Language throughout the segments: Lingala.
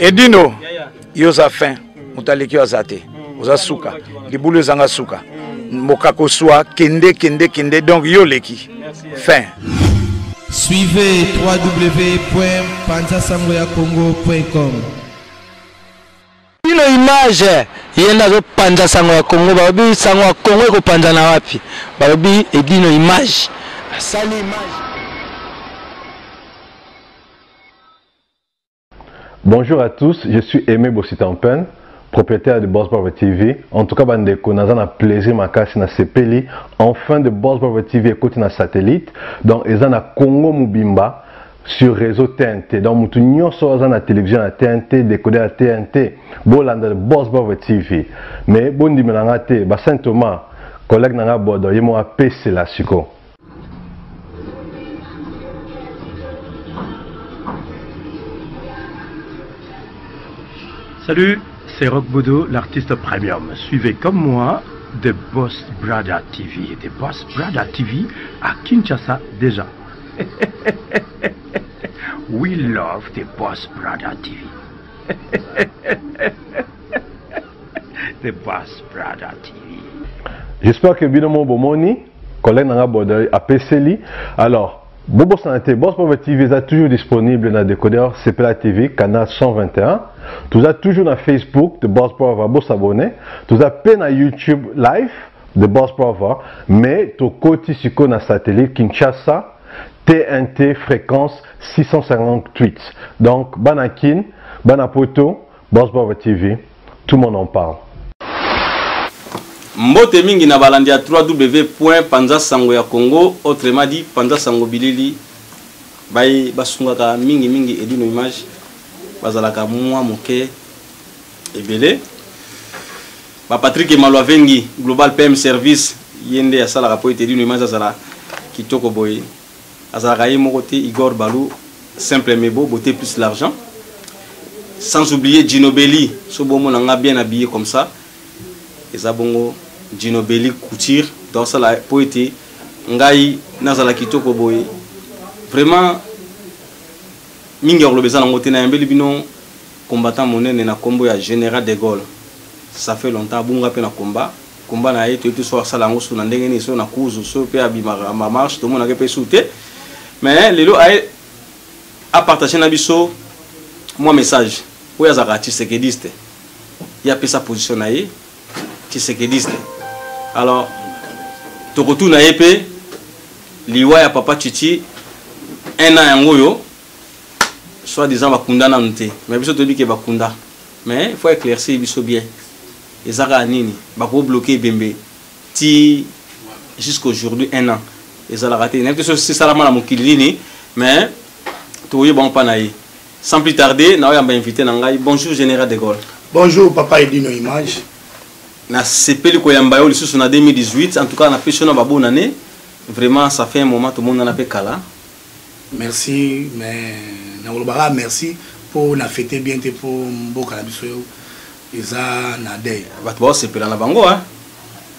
Edino, yo oza fin, moto aleki yo aza te, oza suka, libulu ezanga suka, mokakoswa kende kende kende, donc yo oleki fin. Suivez www.panzasangoyakongo.com. Bino image ye nde azopanza sango ya Congo, balobi sango ya Congo ekopanzana wapi? Balobi Edino image asali image. Bonjour à tous, je suis Aimé Bossitampen, propriétaire de Boss Bravo TV. En tout cas, bandeko, naza na plaisir makasi na sepeli. Enfin de Boss Bravo TV ekoti na satellite. Donc eza na Congo mobimba sur réseau TNT. Donc mutu nyonso aza na télévision ya TNT, décodeur ya TNT, bolanda de Boss Bravo TV. Mais bondimela nga te, ba Saint Thomas, collègue na nga Bodo, ye mo apesela siko. Salut, c'est Rock Bodo, l'artiste premium. Suivez comme moi The Boss Brother TV. The Boss Brother TV à Kinshasa déjà. We love The Boss Brother TV. The Boss Brother TV. J'espère que bino mo bomoni collègue nanga Bodo apeseli. Alors, bobosana te, Boss Brother TV eza toujours disponible na décodeur CPLA TV canal 121. Toza toujours na Facebook de Boss Brother, bo s'abonner. Toza pe na YouTube live de Boss Brother, mais tokoti siko na satellite Kinshasa TNT fréquence 658. Donc bana Kin, bana Poto, Boss Brother TV, tout le monde en parle. Mbote mingi na balandi ya www.panza sango ya Congo, autrement dit Panza Sango Bilili, baye basungaka mingi mingi Edino Image, bazalaka mwa moke ebele. Ba Patrick Malwavengi, Global PM Service, ye nde asalaka po ete Edino Image azala kitoko boye. Azalaka ye moko te, Igor Balou, simple mais beau, beauté plus l'argent. Sans oublier Gino Belli, so bomo nanga bien habillé comme ça. Eza bongo Gino Belli couture, donc ça la po ete ngai nazala kitoko boye. Vraiment mingi ya koloba eza nango te, nayambeli bino combattant monene na kombo ya Général de Gaulle. Ça fait longtemps abunga pe na combat. Combat na ye toyebi te so asala yango so na ndenge nini, so na kuzu, so pe abimaka ma marche, tomonaka pe su te. Mais lelo aye a partager na biso mwa message oyo azalaka tshisekediste, ye apesa position na ye tshisekediste. Alors tokotuna ye pe liwa ya papa Tshitshi un an yango oyo soit disant bakunda nanu te, mais biso toyebi ke bakunda, mais il faut éclaircir biso bien ezaka nini bako bloquer ebembe ti jusqu'aujourd'hui un an ezalaka te. Nayebi te soki esalama na mokili nini, mais tokoyeba ngo mpa na ye. Sans plus tarder, naoyamba invité na ngai. Bonjour Général de Gaulle. Bonjour papa Edino Image. Nasepeli koyamba yo lisusu na 2018. En tout cas, napesi yo na ba bonne année. Vraiment, ça fait un moment tomonana pe kala. Merci, mais nakolobaka merci po na fêter bien te po mboka na biso yo eza na deuil. Bato baosepela na bango, hein?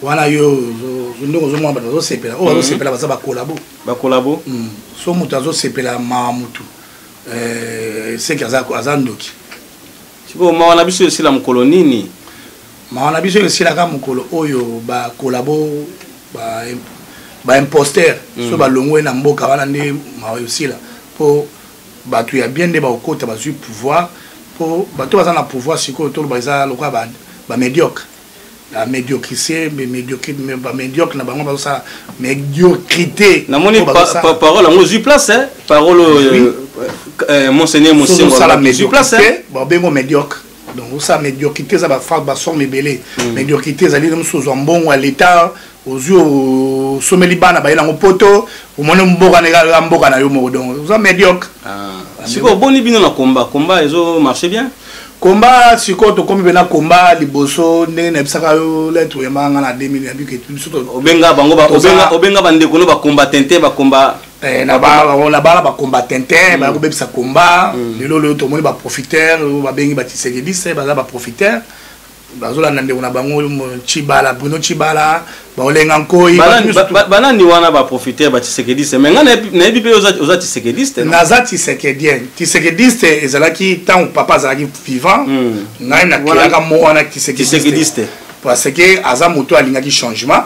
Wana yo ndenge ozomona bato bazosepela, oyo bazosepela baza bakolabo. Bakolabo? So moto azosepela mawa motu, seki aza ndoki. Sikoyo mawa na biso esila mokolo nini? Mawa na biso esilaka mokolo oyo bakolabo ba imposteur so balongwe na mboka wana nde mawa esila, po bato ya bien nde bakokota bazwi pouvoir, po bato baza na pouvoir sikoyo toloba eza lokola ba médiocre. La médiocrité, mais médiocrité, mais ba médiocre na bango bazosala médiocrité. Namoni parole yango ozwi place, hein? Parole, Oui. Monseigneur Mosengo, Sozosala ozwi place, hein? médiocrité, ba bengo médiocre. Donc osala médiocrité eza ba phrase, ba somme ebele. Médiocrité ezali mosusu ozwa mbongo ya l'État, ozwi osomeli bana baye nango poto, omoni mboka na eka mboka na yo moko, donc oza médiocre. Ah. Sikoyo boni bino na combat, combat ezo marcher bien? Combat sikoyo tokomi pena combat liboso ndenge nayebisaka yo lettre oyambaka nga na 2000 nayebi ke biso to- Obenga bango ba- toza- obenga bandeko no ba combattant ba combat. Na na bana ba combattant baya kobebisa combat. Lelo lelo tomoni ba profiteur oyo babengi ba tshisekediste, baza ba profiteur. Bazolanda ndeko na bango Tshibala, Bruno Tshibala, baolenga nkoi. Banani wana baprofiter ba tshisekediste? Mais ngai nayebi mpe oza tshisekediste. Naza tshisekedien. Tshisekediste ezalaki ntango papa azalaki vivant. Ngai nakelaka mo wana tshisekediste parce que aza moto alingaki changement.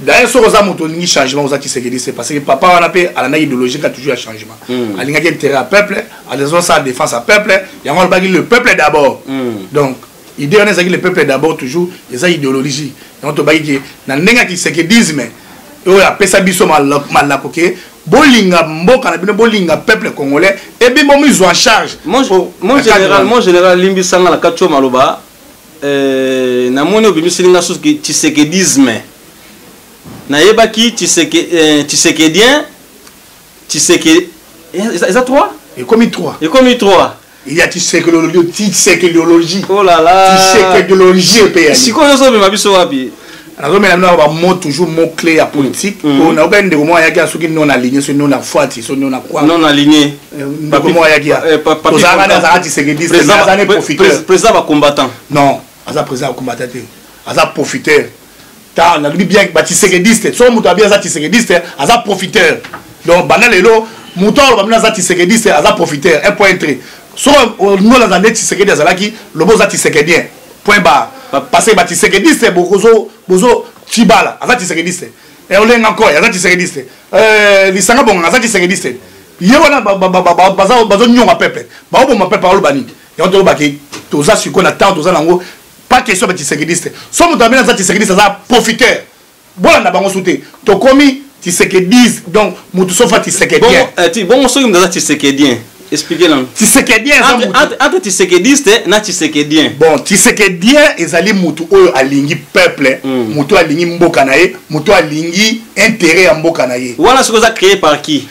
D'ailleurs, soki oza moto olingi changement, oza tshisekediste, parce que papa wana mpe alandaki idéologie ka toujours ya changement. Alingaki intérêt ya peuple, azosala défense ya peuple. Yango alobaki le peuple d'abord. Donc idée wana ezalaki le peuple d'abord toujours, eza idéologie. Yango tobaki ke na ndenge ya tshisekedisme oyo apesa biso malako ke bolinga mboka na bino, bolinga peuple congolais, ebi bomizwa en charge. Mon général, mon général, limbisanga na kati oyo maloba. Namoni obimiseli nga susu tshisekedisme. Nayebaki tshisekedien, tshiseke eza 3. Ekomi 3. Ekomi 3. Il y a tshisekelologie, tshisekelologie. Oh là là. Tshisekelologie epe ya. Sikoyo ozobima biso wapi? Nazomela bino ba mot, toujours mot clé ya politique. Po nayoka ndeko moko ayaki, soki non aligné, soki non afwati, soki non akwa. Non aligné. Ndeko moko ayaki ya. Tozalaka nde azalaka tshisekediste, aza ne profiteur. Président ba combattant. Non, aza président ya combattant te. Aza profiteur. Ta nalobi bien ba tshisekediste. Soki moto abi aza tshisekediste, aza profiteur. Donc banda lelo moto aloba bino aza tshisekediste, aza profiteur. Un point trait. Soki nolanda nde Tshisekedi azalaki, lobo oza tshisekedien. Point barre. Parce que ba tshisekediste bozo bozo Tshibala aza tshisekediste. Olenga Nkoy aza tshisekediste. Lisanga Bonga aza tshisekediste. Ye wana baza bazonyonga peuple. Baoboma peuple, aloba nini? Yango tolobaki toza sikoyo na temps toza nango, pas question ba tshisekediste. So moto abina aza tshisekediste, aza profiteur. Bolanda bango su te. Tokomi tshisekedise, donc moto sofa tshisekedien. Bongo soki moto aza tshisekedien, expliquez nanu. Tshisekedien eza moto entre tshisekediste na tshisekedien. Bon, tshisekedien ezali motu oyo alingi peuple, motu oyo alingi mboka na ye, motu oyo alingi intérêt ya mboka na ye. Wana soki oza créé par qui?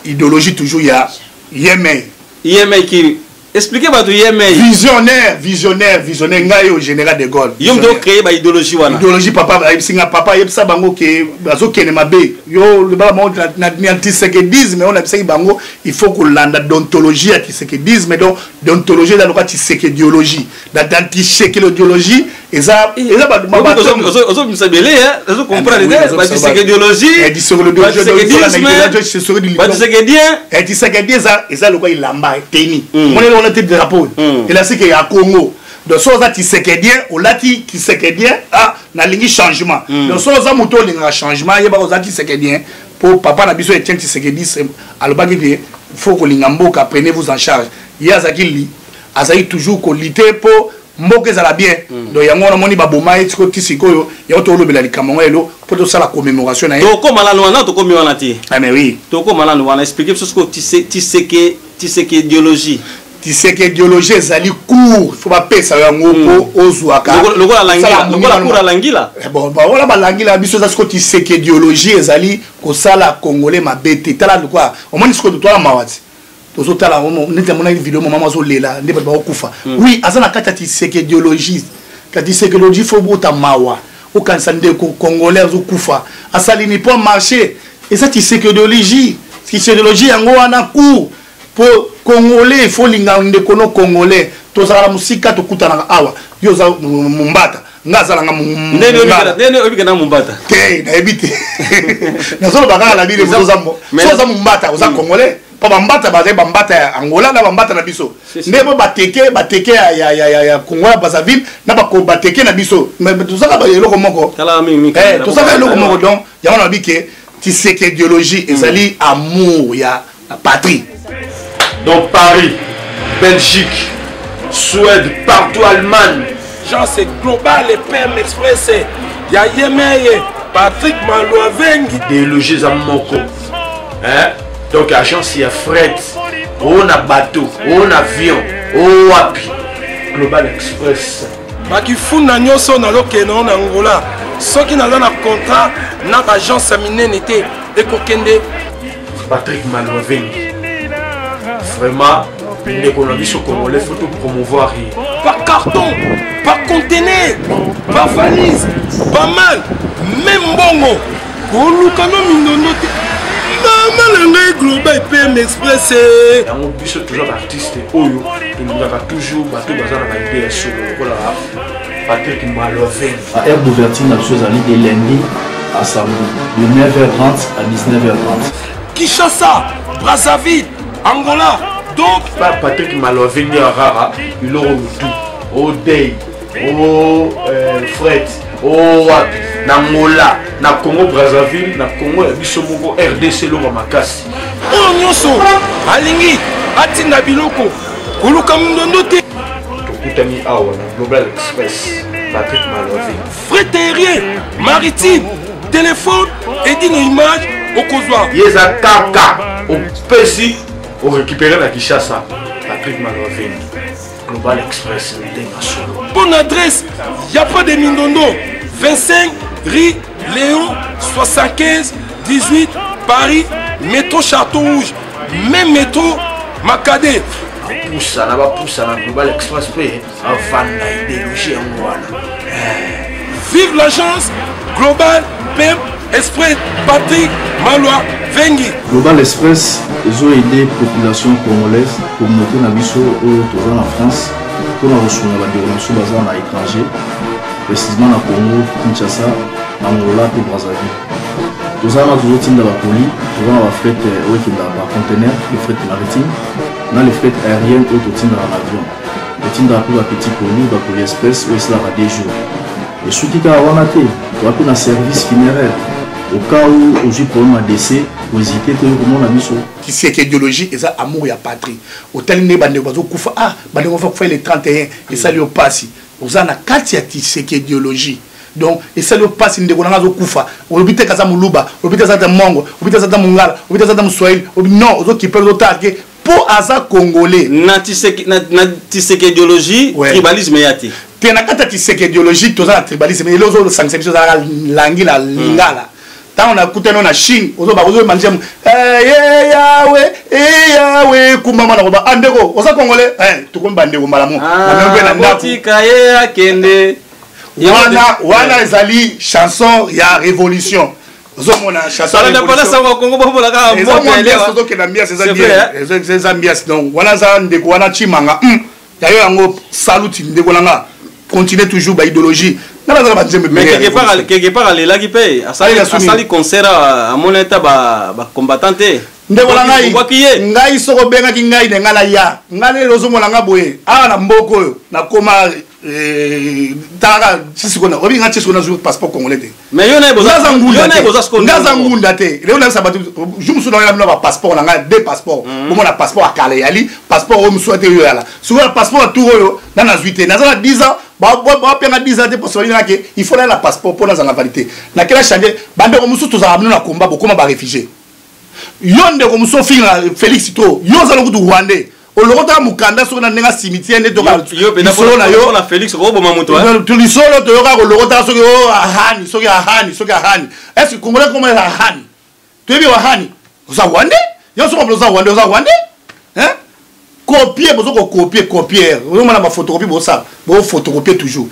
Idéologie toujours ya Yemei. Yemei qui? Expliquez bato Yemei. Visionnaire, visionnaire, visionnaire. Ngai oyo général de Gaulle. Yo moto créé ba idéologie wana. Idéologie, papa ayebisi nga, papa ayebisa bango ke bazokende mabe. Yo lobaka bango na tshisekedisme oyo nabisaki bango, il faut kolanda déontologie ya tshisekedisme. Donc déontologie eza loka tshisekediologie. Na tshisekedologie eza ozobimisa ebele, ozo comprendre te ba tshisekediologie, ba tshisekedien. Tshisekedi eza lokola elamba teni monene wana te, drapeau elasike ya Congo. Donc so oza tshisekedien, olati tshisekedien, ah, nalingi changement. Donc so oza moto olingaka changement, yebaka oza tshisekedien, po papa na biso Etienne Tshisekedi alobaki ke faut kolinga mboka, prenez vous en charge. Ye azalaki azali toujours kolite mpo mboka ezala bien. Donc yango wana omoni baboma ye sikoyo ti sikoyo. Yango tolobela likambo yango lelo mpo tosala commémoration na ye. Tokóma nanu wana, tokomi wana te. Ah mais oui. Tokóma nanu wana. Explique biso sikoyo tiseke idéologie. Tiseke idéologie ezali cours, faut bapesa yango mpo ozwaka. Lokola cours alangila. Bon, wana balangila biso eza sikoyo tiseke idéologie, ezali kosala congolais mabe te. Tala lokola omoni sikoyo totwala mawa ti tozotala neti amonaki video, mama azolela nde bato bakokufa. Oui, aza na kati ya tiseke idéologie. Ka tiseke idéologie, faut bota mawa, okanisa ndeko congolais azokufa, asali ni po marché. Eza tiseke idéologie. Tiseke idéologie yango wana cours po congolais faut linga ndeko no congolais. Tozalaka na mosika, tokutanaka awa. Yo oza mombata, nga azalanga. Ndenge oyebika na mombata? Te, nayebi te, nazoloba kaka na bino. So oza mombata, oza congolais, mpo bambata bazali bambata ya Angola na bambata na biso nde po bateke bateke ya Congo ya Brazzaville na bateke na biso, tozaka eloko moko, tozaka eloko moko. Donc yango nabi ke tiseke idéologie ezali amour ya patrie. Donc Paris, Belgique, Suède, partout, Allemagne. Jean, c'est global et Perle Express. Ya Yemeye, Patrick Malouavengi. Idéologie eza moko. Hein? Donc agence ya fret, o na bateau, o na avion, o wapi. Global Express. Bakifunda nyonso nazokende na Angola, soki naza na contrat na baagence ya minene te, ekokende. Patrick Malouavengi. Vraiment, ndeko na biso congolais, faut tout promouvoir ye. Par carton, par conteneur, par valise, pas mal, même mbongo koluka no mindondo te. Mama na ngai Global PM Express. Yango biso toza ba artiste oyo tolingaka toujours bato baza na ba idée ya solo lokola Patrick Maloven. Ba heure d'ouverture na biso ezali de lundi à samedi de 9h30 à 19h30. Kinshasa, Brazzaville, Angola, donc pa Patrick Maloven nde rara biloko lutu o day o euh, fret o wapi na Angola na Congo Brazzaville na Congo ya biso moko RDC eloko makasi oyo nyonso alingi atinda biloko koluka mindondo te tokutani awa na Global Express Patrick Malovi fret aérien maritime telefone edino image okozwa ye eza kaka opesi orécupere na Kinshasa Patrick Malovi Global Express ndenge solo bonne adresse ya pas de mindondo 25 rue Léon 75 18 Paris métro Château Rouge même métro Makade bapusana bapusana Global Express mpe avanda idéologie yango wana vive l'agence Global PM Express Patrick Malwa Vengi Global Express ezo aider population congolaise communauté na biso oyo toza na France mpona kosunga bandeko na biso baza na étranger précisément na Congo Kinshasa na Angola mpe Brazzaville toza wana tozotinda bakoli toza na bafret oyo ekendaka par conteneur le fret maritime na le fret aérienne oyo totindaka na avion totindaka mpe bapetit colis bakoli express oyo esalaka deux jours esuki kaka wana te toza mpe na service funéraire au cas où ozwi problème ya décès kohésite te oyo komona biso Tshisekedi idéologie eza amour ya patrie otali nde bandeko bazokufa ah bandeko bakufa le 31 esali yo pasi oza na kati ya Tshisekedi idéologie donc esali yo pasi ndeko nanga azokufa olobi te kaza moluba olobi te aza ta mongo olobi te aza ta mongala olobi te aza ta moswahili olobi non ozokipe ozotala ke mpo aza congolais na Tshisekedi idéologie ouais. Tribalisme ya te te na kati ya Tshisekedi idéologie toza na tribalisme elo ozosangisa biso ozalaka langi na lingala ntango nakutani na chine ozoba ozoyemba nzembo ye yawe e yawe kumbama na koba ah ndeko oza congolais eh, tokomi bandeko mbala moko ah, mpe na ndako ye akende wana wana ezali chanson ya révolution ozomona chansonozokenda mbias eza bien eza mbias donc wana aza ndeko wana chimanga ya yo yango saluti ndeko na nga continue toujours ba idéologie nga nazala banzembe mais quelque part alelaki mpe asali concert amoni ata bacombattant te ndeko na ngai ngai soki obengaki ngai na ngai naya ngai lelo ozomona nga boye awa na mboka oyo nakoma eh, talaka tisiko obi nga tisiko nazwi passeport congolais te mais yo naye boza ngunda te nga za ngunda te lelo nayebisa bato jour mosusu naoyela bino bapasseport na ngai deux passeport mhm. bomona passeport ya kala eyali passeport oyo mosusu ate oyo yala sikoyo na passeport ya tour oyo na nazwi te naza na 10 ans bapenga 10 ans te mposo balinga ke il faut naya na passeport mpo nazanga valide nakela change bandeko mosusu tozalaka bino na komba bokoma baréfugie yo ndeko mosusu ofinga félix to yo oza lokutu rwandais olokotaka mokanda soki na ndenge ya cimetière nde tokalisolo na yo lisolo toyokaka kolokotaka soki o oh, ahani soki ahani soki ahani est ce que congolais koma eza ahani toyebi ahani oza rwandais yo soki oza rwandais oza rwandais hein copier bozo kokopie copier ozomona baphotocopie bosala bophotocopie toujours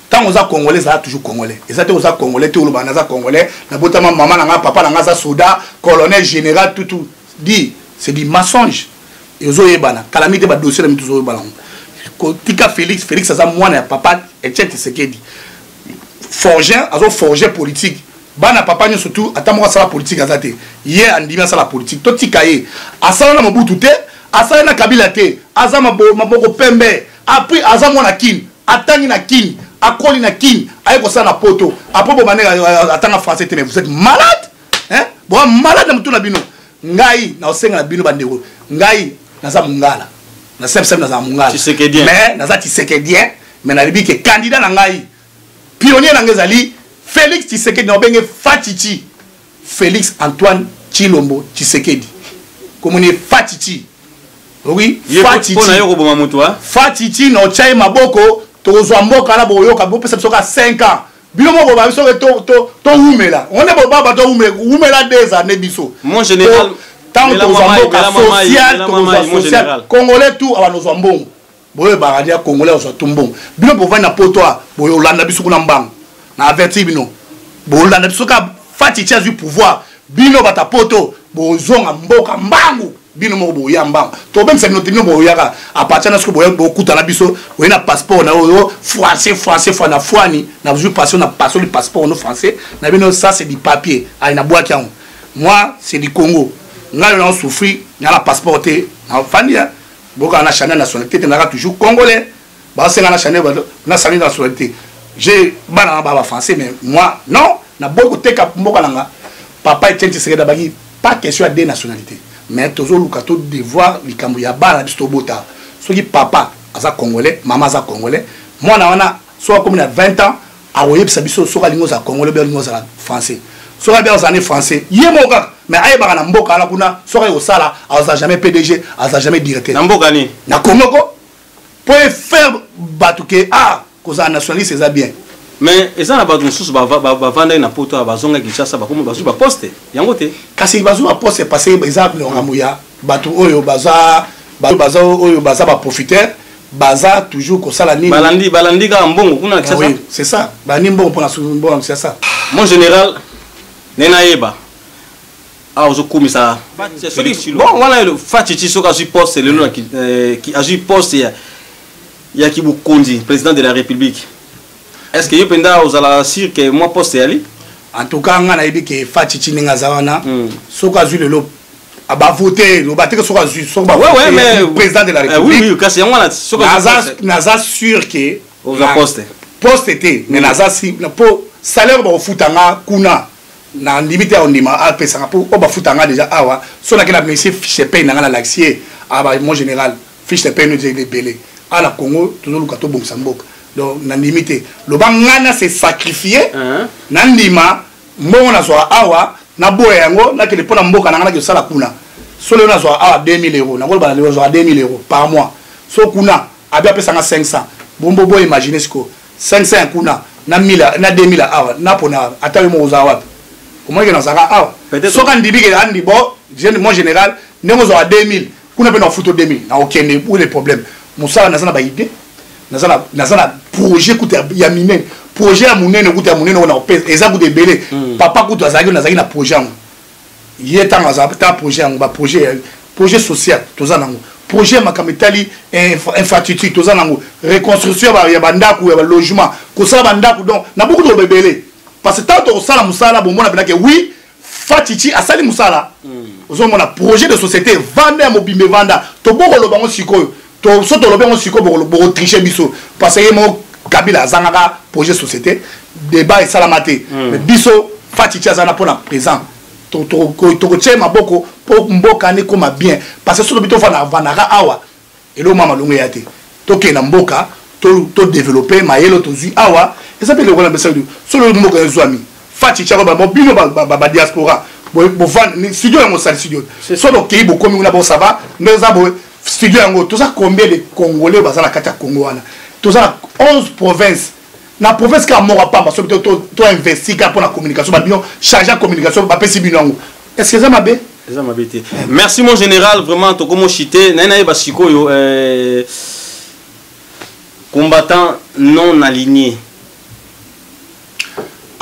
ntango oza congolais ezala toujours congolais eza te oza congolais te oloba naza congolais nabotama mama na nga papa na nga aza soda colonel général tutu dit c'est du mensonge ezoyebana kala mingi te badossier na mitu ezoyebana yango kotika félix félix aza mwana ya papa etienne tshisekedi forgin azo forger politique bana papa nyonso tu ata moko asala politique aza te ye andimi asala politique totika ye asala na mobutu te asala na kabila te aza maboko pembe apres aza mwana kini atangi na kini akoli na kini aye kosala na poto apres bomane atanga français te mais vous êtes malade hein boa malade na motu na bino ngai naosenga na bino bandeko ngai naza mongala na semsem nazala mongala mais naza tshisekedien mais nalobi ke candidat na ngai pionnier na ngai ezali félix tshisekedi na obenge fatiti félix antoine tshilombo tshisekedi komoni fatiti oui fatiti fatiti na otya ye maboko tokozwa mboka na boyoka bopesa biso ka 5 ans bino moko ba biso to to to wumela on est boba to wumela wumela des années biso mon général tango tozwa mboka social tozwa social congolais tout awa nozwa mbongo boyebaka dia congolais azwa tu mbongo bino bovandi na poto a boyolanda biso kuna mbango na avertir bino bolanda biso ka fati ti azwi pouvoir. Bino bata poto bozonga mboka mbangu, bino moko boya mbangu, tobengisa bino te, bino boyaka à partir na soki boya bokutana biso, oye na passeport na oyo français, français fois na fwani na zwi passeport na passeport passeport no français na bino, ça c'est du papier. Ayi na bwaki yango, moi c'est du Congo. Ngai na souffrir na la passeport te, na fandi ya boka na chaîne nationalité te, naka toujours congolais. Basenga na chaîne na chaîne nationalité, j'ai bana na ba français, mais moi non, na boyi koteka mboka na nga. Papa Etienne Tshisekedi abaki pas question ya deux nationalités, mais tozoluka to devoir likambo ya bana na biso tobota. Soki papa aza congolais, mama aza congolais, mwana wana soki akomi na 20 ans, akoyebisa biso soki alingi ozala congolais obi alingi ozala français. Soki abi azala ne français, ye moko kaka, mais ayebaka na mboka wana kuna soki aye kosala, azala jamais PDG, azala jamais directeur. Na mboka nini? Na Congo ko, po faire bato ke ah, kozala nationaliste eza bien. Mais eza na bato mosusu bavandaki na poto, bazonga Kinshasa, bakoma bazwi baposte yango te. Kasi bazwi baposte parce que eza makambo ya bato oyo baza baza oyo baza baprofiteur, baza toujours kosala nini? Balandi, balandi kaka mbongo kuna na Kinshasa. Oui, c'est ça, balandi mbongo mpona mbongo na Kinshasa. Mon général, nde nayeba awa ozokumisa bon wana Fatshi, soki azwi poste lelo, azwi poste ya kibokonzi, président de la République, est ce que yo mpenza ozala sûr ke mwa poste yali? En tout cas nga nayebi ke Fatshi, ndenge aza wana, soki azwi lelo, bavote, loba te ke soki azwi, soki bavote président de la République, oui, kasi yango wana. Soki naza sûr ke ozwa poste. Poste te, mais naza si po salaire bakofuta nga kuna, na ndimi te ondima apesanga mpo oyo bafuta nga déjà awa. So nake na monsieur fiche paye na nga, nalakisi ye aba: mon général, fiche de paye no ezali ebele awa na Congo, tozoluka tobongisa mboka. Donc na ndimi te loba nga na se sacrifie, na ndima mbongo nazwaka awa, naboya yango, nakende mpo na mboka na nga, nake kosala kuna. So lelo nazwaka awa 2000 euros, nakoloba na lelo nazwaka 2000 euros par mois, so kuna abi apesanga 500, bombo bo imagine sikoyo 500 ya kuna na 1000 na 2000 awa, napona ata yo moko ozala wapi? Omonike nazalaka awa. Soki andimi ke andi bo mon général, ndenge ozwaka 2000 kuna mpe na ofuta 2000, na okende, où le problème? Mosala naza na baidée, naza na projet kuta ya minene, projet ya monene kuta ya monene oyo na opesa eza kuta ebele. Papa kutu azalaki, nazalaki na projet yango, ye ntango azala ta projet yango, baprojet, projet social toza nango, projet ya makambo etali infrastructure toza nango, reconstruction ya bandako, ya balogement, kosala bandako. Donc na boku toloba ebele, parce que ntango tokosala mosala, bomona mpenake oui, Fatshi asali mosala. Ozomona projet de société evanda ya mobimba, evanda. Tobokoloba yango sikoyo, so tolobi yango sikoyo, bokotriche biso, parce que ye moko Kabila azangaka projet société, débat esalama te. Mais biso Fatshi aza na mpona présent, tokotie maboko mpo mboka nde ekóma bien, parce que so tobi tovandaka awa, eloko mwa malongo eya te. Tokende na mboka, todéveloppe mayele tozwi awa, eza mpe lokola mbesa. So lobi mboka ezwami, Fatshi tiako bango, bino badiaspora studio yango osali studio, so tokei bokomi kuna, bo ça va nde eza boye. Studio yango, toza combien de Congolais baza na kati ya Congo wana? Toza na 11 province, na province kaka moko apamba, soki toinvesti kaka mpona communication, babino charge ya communication bapesi bino yango, est ce que eza mabe? Eza mabe te. Merci mon général, vraiment tokomoshite naye nayeba sikoyo, combattant non aligné.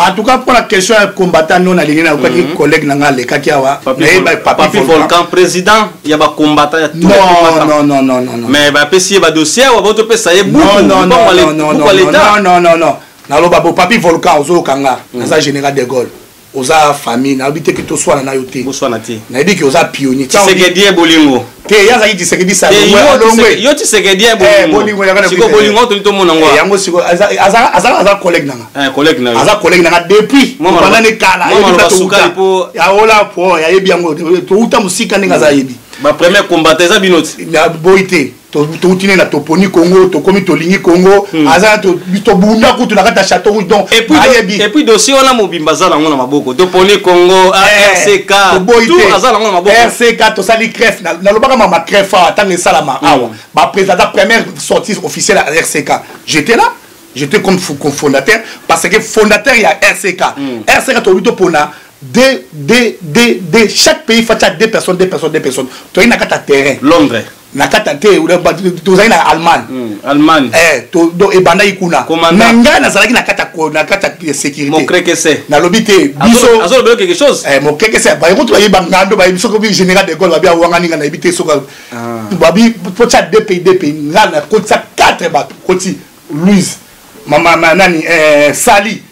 En tout cas, pour la question ya combattant non aligné, nakokaki collègue na nga alekaki awa. Nayeba Papi Volcan, président ya bacombattant ya tous. Non, non, non, non. Mais bapesi ye badossier awa, botopesa ye. Buku non, non, non, non, non, non. Naloba bo Papi Volcan, ozoyoka nga, naza général de Gaulle, oza famille, nayebi te ke toswana na yo te. Boswana te. Nayebi ke oza pionnier. Tshisekedi ye bolingo. Te, ye azalaki Tshisekedi. Salongwe. Yo Tshisekedi ye bolingo. Siko bolingo toli tomona ngo. Yango siko aza collègue nanga. Collègue na yo. Aza collègue nanga depuis pendant ne kala. Aola po ayebi yango, touta mosika ndenge aza ayebi. Ba premier combattant eza bino ti. Boyi te, touti ne na toponi Congo, tokomi tolingi Congo, aza tobunda kutu na kati ya Château Rouge, donc ayebi. Et puis dossier wana mobimba aza nango na maboko, toponi Congo, RCK, tout aza nango na maboko. RCK tosali CREF, nalobaka mama CREF awa, ntango esalama awa, baprésident première sortie officielle ya RCK, j'étais là, j'étais comme fondateur, parce que fondateur ya RCK. RCK tolobi topona deux, deux, deux, deux, chaque pays fatia deux personnes, deux personnes, deux personnes, toyei na kati ya terrain. Londres. Na kati te, tozalaki na Allemagne. Allemagne. Eh, donc ebandaki kuna, mais ngai nazalaki na kati ya sécurité. Mokrekese. Nalobi te, biso azolobela quelque chose. Eh, mokrekese, bayekoto bayeba ngando, bayebi soki général de Gaulle babi awangani, nga nayebi te soki babi potia deux pays, deux pays. Ngai nakotisa quatre bato, koti Louise, mama nani, Sali,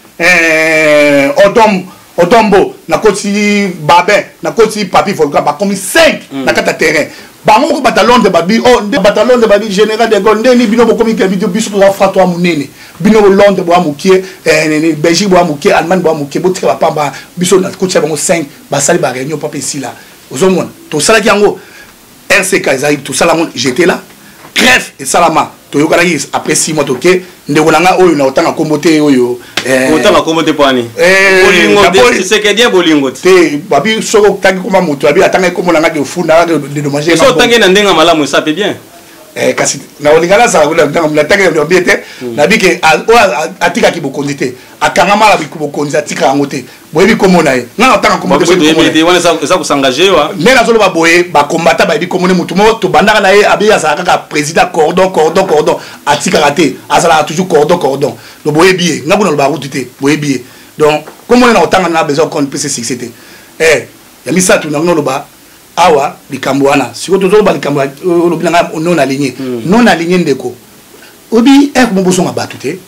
Odom Odombo, nakoti Babin, nakoti Papi Volcan, bakomi 5 na kati ya terrain. Bango moko bata Londres babi, oh, nde bata Londres babi général de Gaulle ndeni bino bokomi ke biso toza franc, toa monene, bino Londres boya mokie, Belgique boya mokie, Allemagne boya mokie, botika bapamba biso. Nakotia bango 5, basali baréunion, papa esila. Ozomona, tosalaki yango RCK, ezalaki tosala yango, j'étais là. Greffe esalama, toyokanaki après 6 mois toke. Ndeko na nga oyo na otanga kombo te, oyo Otanga kombo te po ani? Bolingo te, Tshisekedi, bolingo te. Te, babi soki otangi komba moto, babi atangaki kombo na nga ke ofunda dédommage. So otangi na ndenge malamu, esa pe bien. Kasi na olinga nazala natangi na te, nabi ke oyo atikaki bokonzi te, akangama na bokonzi, atika yango te. Boyebi kombo na ye, nga na otanga kombo te. Eza kosengage wa. Nde nazoloba boye, bakombata bayebi kombo ne motu moko tobandaka na ye, abi azalaka kaka président cordon, cordon, cordon, atikaka te, azalaka toujours cordon, cordon. Donc boyebi ye, nga kuna lobaka kutu te, boyebi ye. Donc kombo ne na otanga na besoin compte pese succès te. Ya misato nango noloba awa, likambo wana sikoyo tozoloba, likambo olobi na nga non aligné, non aligné. Ndeko, oyebi ere mo bozonga bato te.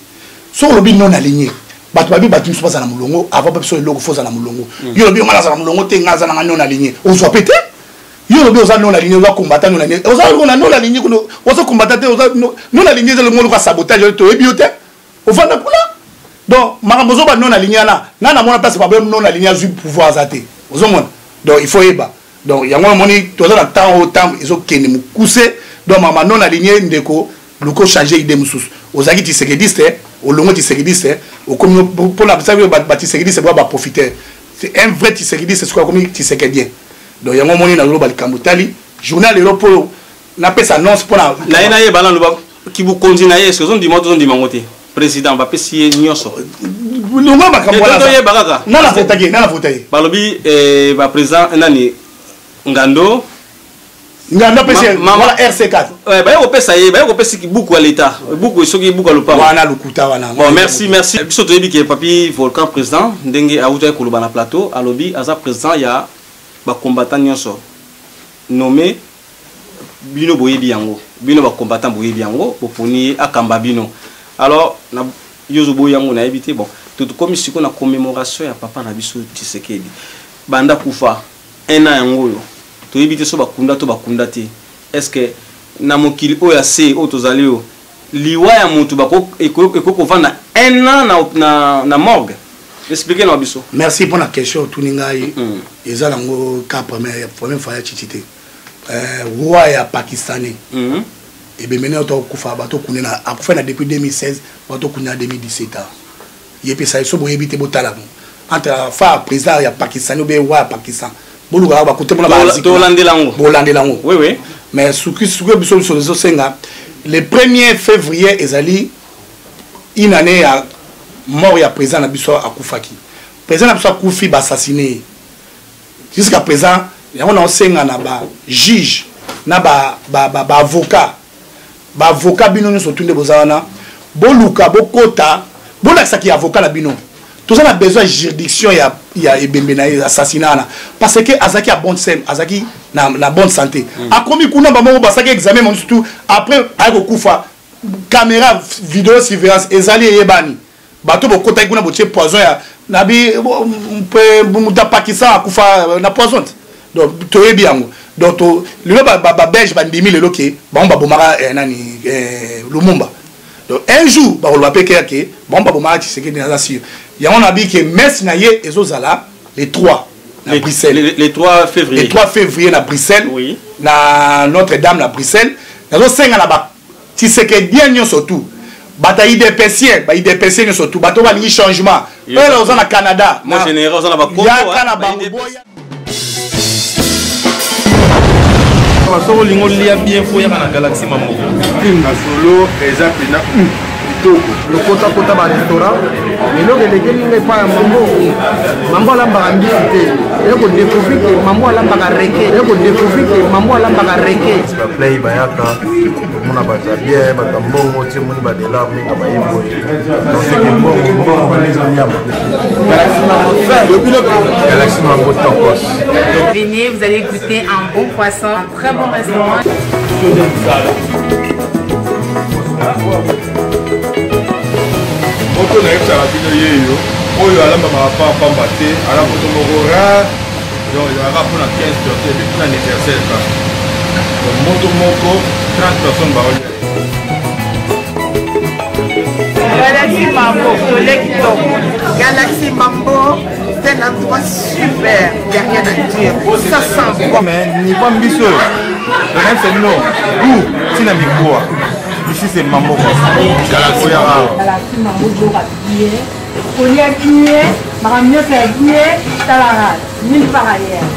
Soki olobi non aligné, bato babi bato miso bazala na molongo avant mpe biso eloko fo ozala na molongo. Yo olobi nga nazala molongo te, nga aza nanga non aligné, ozwa mpe te. Yo olobi oza non aligné, oza combattant non aligné, oza na non aligné kuna, oza combattant te, oza non aligné, eza longo loka sabotage, toyebi yo te, ofanda kuna. Donc makambo ozoba non aligné wana, nga namona place babe non aligné azwi pouvoir aza te. Ozomona, donc il faut yeba. Donc yango namoni toza na temps oyo, temps ezokende mokuse. Donc mama non aligné, ndeko, luka ochange idée mosusu. Ozalaki tshisekediste, olongo tshisekediste, okomi mpona bisabi batshisekediste boya baprofiteur. C'est un vrai tshisekediste, soki akomi tshisekedien. Donc yango omoni naloba likambo tali journal lelo mpo napesa annonce mpona Na ye nayeba naloba kibukonzi na ye, est-ce ozondima, tozondima yango te? Président bapesi ye nyonso. Longo makambo wana, toyeba kaka. Nana votaki ye, nana vota ye. Balobi baprésident nani, Ngando. Ngando apesi wala RC4. Baye kopesa ye, baye kopesa buku ya l'état, buku soki buku ya lopango. Wana lokuta wana. Bon, merci, merci. Biso toyebi ke Papi Volcan président, ndenge awutaki koloba na plateau, alobi aza président ya bacombattant nyonso nommé. Bino boyebi yango, bino bacombattant boyebi yango, boponi ye akamba bino. Alors na yo ozoboyi yango, nayebi te. Bon, tokomi sikoyo na commémoration ya papa na biso Tshisekedi. Banda kufa un an yango oyo, toyebi te so bakunda to bakunda te. Est ce que na mokili oyo ya se oyo tozali oyo, liwa ya motu ekoki kovanda un an na morgue? Explique na biso. Merci mpona question otuni ngai. Eza nango ka première fois ya Tshitshi te. Roi ya pakistanais, ebembe oyo tokufa, bato kunde na akufa na depuis 2016, bato kunde na 2017 ans. Ye mpe sai so boyebi te, botala mo entre fa président ya Pakistan obe roi ya Pakistan, bolukaka bakote mpona. Tolandela yango. Bolandela yango. Oui, oui. Mais soki biso ezosenga le 1er février ezali une année ya mort ya président na biso. Akufaki, président na biso akufi, baassassine ye. Jusqu'à présent yango naosenga na bajuge na baavocat, baavocat bino nyonso tu nde boza wana, boluka bokota, bolakisaki avocat na bino, toza na besoin ya juridiction ya ebembe na ye, assassinat wana, parce que azalaki ya bonne sem, azalaki na bonne santé. Akomi kuna, bamoko basalaki examen mosusu tout, après aye kokufa. Caméra vidéo surveillance ezali, eyebani bato bokotaki kuna, botie poison ya nabi mpe moto ya Pakistan akufa na poison te. Donc toyebi yango. Donc lelo babelge bandimi lelo ke bango babomaka nani, Lumumba. Donc un jour bakoloba mpe keya ke bango babomaka Tshisekedi. Naza sûr, yango nabi ke messe na ye ezozala le 3 na Bruxelles. Le 3 février. Le 3 février na Bruxelles, oui. Na Notre-Dame na Bruxelles. Nazosenga na ba tshisekedien nyonso tu, bato ya UDPSien, ba UDPSien nyonso tu, bato balingi changement oyo oza na Canada, yaka na bango boya. Soki olingi olia bien, fo yaka na Galaxie Mamoko. Masolo eza mpena. Kitoko. Lokotakota ba restaurant eloko elekeli nga epai ya mambo mambo alambaka mbisi te ya kodécouvrir ke mambo alambaka reke ya kodécouvrir ke mambo alambaka reke baplay bayaka omona bato ya bien bato ya mbongo ti omoni badelar mingi baye boye donseke mbongo mbongo balezo nyama galaxie mango tokos. Venez, vous allez goûter un bon poisson, un très bon restaurant. Moto nayebisaka bino yeyo oyo alambamaka pa pamba te ala moto moko rare donc ezalaka mpona 15 personnes epuis mpona anniversaire kaka donc moto moko 30 personnes baolia. Galaxy Mambo, tole kitoko. Galaxy Mambo, c'est un endroit super, il n'y a rien à dire. Ça sent bon. Mais niveau mbisi oyo, donc c'est non, goût, tina mikuwa. Ici c'est Mambo. Galaxy awa. Galaxy Mambo, boka bien. Kolia bien, makambo nyonso ya bien, talaka nulle part ailleurs.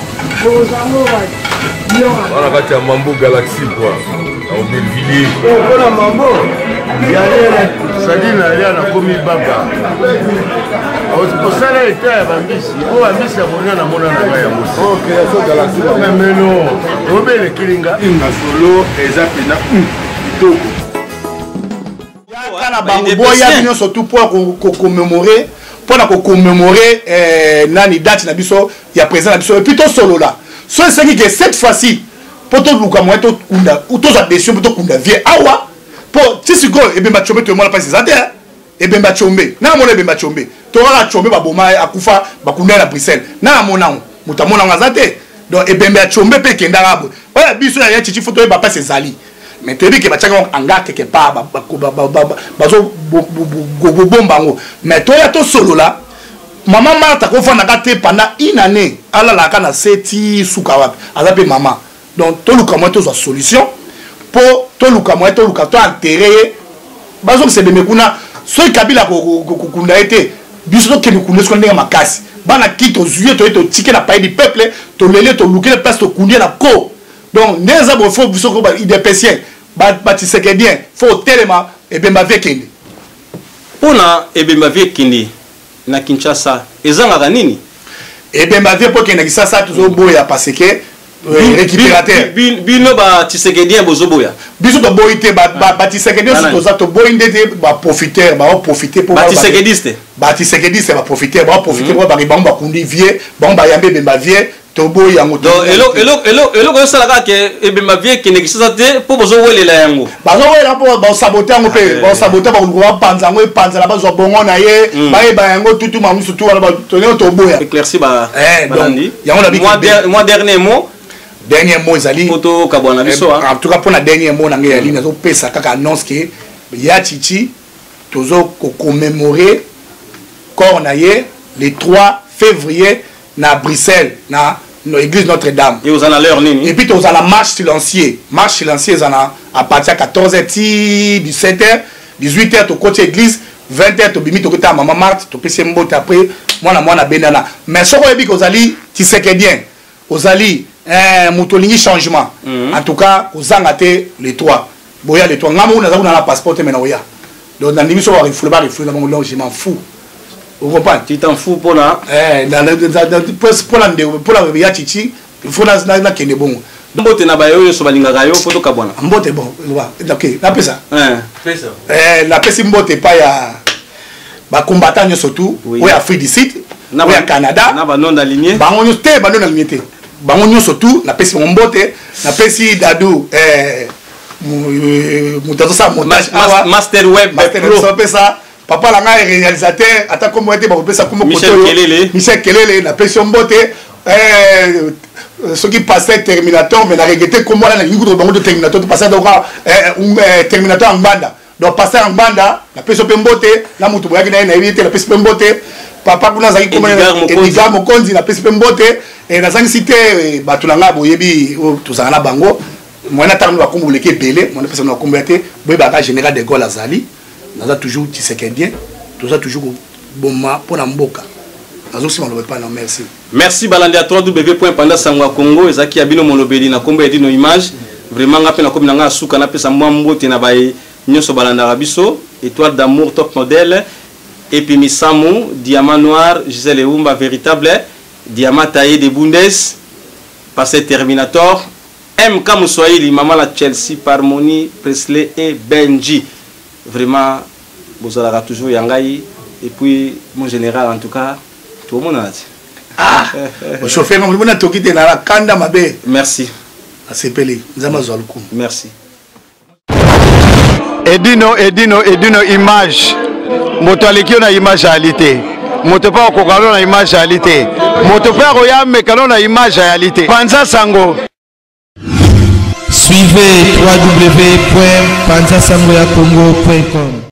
Bokozwa yango wapi? Wana kati ya Mambo Galaxy quoi. Na Aubervilliers. Mpona Mambo sadi nalia nakomi baba osala eta ya bambisi po bambisi ya kolia namona na ngai yango meno obelekeli nga masolo eza mpena kitoko. Yaka na bango boya nyonso tu mpo ya kocommémorer, mpo na kocommémorer eh, nani date na biso ya président na biso, et puis tosolola so esengi ke cette fois-ci mpo toluka moyen tokunda, tozwa décision mpo tokunda vie awa, mpo ti sikoyo ebemba Tshombe toyemona mpasi eza te. Ebemba Tshombe na amona, ebemba Tshombe tokaka Tshombe baboma ye akufa bakunda ye na Bruxelles na amona yango, moto amona yango aza te. Donc ebembe ya Tshombe mpe ekendaka boye, oyo biso ya Chichi fo toyeba mpasi ezali, mais toyebi ke batiaka yango hangar quelque part, bazobomba yango. Mais toya tosolola, mama Marthe akofandaka te pendant une année, alalaka na se ti suka wapi, aza mpe mama. Donc toluka moyen tozwa solution mpo toluka moyen toluka to enterre ye, bazongisa ebembe kuna. Soki Kabila kokunda ye te, biso tokende kunda soki ndenge makasi bana ki tozwi ye, toye totike na palais du peuple, toleli ye, tolukele place, tokundi ye na ko. Donc nde eza boye, fo biso ko ba udpsien, ba tshisekedien fo otelema, ebemba vie ekende. Mpona ebemba vie ekende na Kinshasa ezangaka nini? Ebemba vie mpo ekende na Kinshasa tozoboya parce que récupérateur. Bino ba tshisekedien bozoboya? Biso toboyi te, batshisekedien nyonso toza toboyi nde te, baprofiteur baoprofite mpo batshisekediste. Batshisekediste baprofiteur baoprofite mpo bango bakundi vie, bango bayambi ebemba vie, toboyi yango. Donc eloko ezosala kaka ke ebemba vie ekende Kinshasa te mpo bozowelela yango. Bazowelela mpo basabote yango, mpe basabote, bakoluka bapanza yango, epanzala, bazwa bongo na ye, bayeba yango tutu mamusu tu wana tonio toboya. Éclairci balandi. Yango na Moi, dernier mot. Dernier mot ezali po tokabwana na biso. En tout cas mpona dernier mot na ngai yali nazopesa kaka annonce ke ya Chichi tozo kocommémorer corps na ye le 3 février na Bruxelles, na église Notre-Dame. Et oza na l'heure nini? Et puis toza na marche silencieux. Marche silencieux eza na à partir ya 14h ti 17h, 18h tokoti église, 20h tobimi, tokota mama Marthe, topesi ye mbote, après mwana mwana abendana. Mais soki oyebi ke ozali tshisekedien, ozali moto olingi changement, en tout cas kozanga te le 3, boya le 3. Nga moko naza kuna na passeport te, mais na oya. Donc nandimi so barefule, barefule na bango, donc je m'en fous, ocomprendre? Tu t'en fous mpona mpona ndeko, mpona ya Chichi, il faut nakende bongo. Mbote na bayo nyonso balingaka yo mpo tokabwana. Mbote, bon, ok, napesa. Napesi mbote epai ya bacombattant nyonso tu oyo ya Afrique du Sud, oyo ya Canada. Na banon aligné. Bango nyonso te, banon aligné te, bango nyonso tu napesi bango mbote. Napesi Dadu, moto azosala montage awa. Master Web. Master opesa papa na ngai réalisateur, ata kombo ete bakopesa kombo. Michel Kelele. Michel Kelele, napesi yo mbote. Soki pasteur Terminator, mais na regrette kombo wana, nalingi kutu bango to Terminator to pasteur doka Terminator ya Ngbanda. Donc pasteur ya Ngbanda, napesi yo mpe mbote na motu boyaki na ye, nayebi te, napesi mpe mbote. Papa kuna azalaki kombo Edgar Mokonzi, napesi mpe mbote. Nazangisi te bato na ngai boyebi oyo tozala na bango moyen atanga bakombo boleki ebele, moyen napesa na bakombo ya te. Boyebaka général de Gaulle azali, naza toujours tshisekedien, toza toujours koboma mpo na mboka. Nazosima loba epai na merci. Merci balandi ya www panda sango ya Congo, ezalaki ya bino molobeli na nkombo ya Dino Image. Vraiment nga mpe nakomi na ngai ya suka, napesa mwa mbote na baye. nyonso balandaka biso, Étoile d'amour top modèle, Epi Misamu, Diamant noir, Gisèle Eumba véritable, Diamant taillé de Bundes, Passé Terminator, MK Muswahili, Maman la Chelsea, Parmoni, Presley et Benji. Vraiment, bozalaka toujours ya ngai et puis mon général en tout cas, tout le monde a dit. Ah, chauffeur nga mona toki te na kanda mabe. Merci. Asepeli, nzambe azwa lokumu. Merci. Edino, Edino, Edino image. Moto aleki yo na image ayali te. Moto mpe akokoka no na image ayali te. Moto mpe akoya ameka no na image ayali te. Panza sango. Suivez www.panzasangoyakongo.com.